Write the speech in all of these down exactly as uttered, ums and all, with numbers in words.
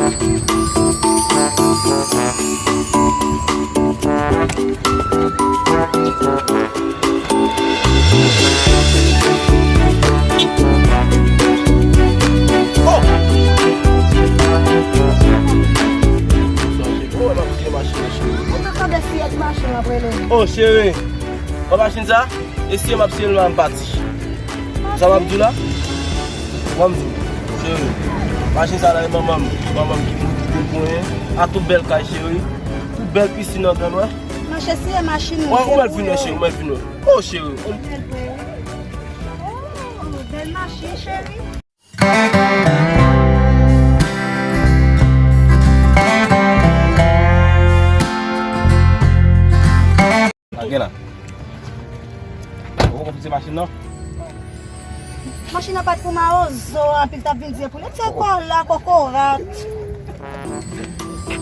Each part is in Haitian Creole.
Ou te sanble siyèt machin nan prele. Oh, cheri. Wè machin sa? E si m ap siye l la, m pati. Sa m ap di w la? Ban m di w. Cheri, machin sa la, e manman m. Manman m ki, ki te l konyen. A tout bèl kay, cheri. Tout bèl pisin andan, wè. Mache siye machin mwen. Wè, ou mèt vin wè, cheri, ou mèt vin wè. Oh, cheri. Ou bèl vre, wi. Oh, bèl machin, cheri. Gen la. Ou poko fikse machin nan? Machin nan pa t pou mawozo, anpil t ap vin di pou li. Se kòla, kokorat.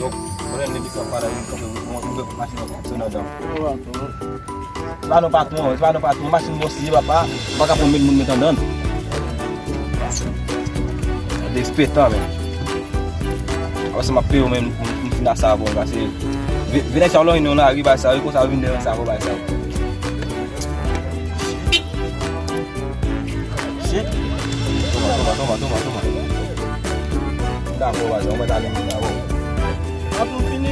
Donk, mwen menm depi sa pale, mwen, mwen, mwen, machin nan fonksyone andan. Se pa non patwon, se pa non patwon, machin bòs li ye papa, ou pa ka pran met moun met andan. Despetan, men. Apre sa, m ap peye w, men m, m, m fin ase avè w, paske vi-, vin sa w lòy nou nan lari bay sa, wi, konsa w vin devan sa, avè w bay sa. Shit. Toma, toma, toma, toma, toma. Dakò, baz, ou mèt ale, dakò. Ap nou fini?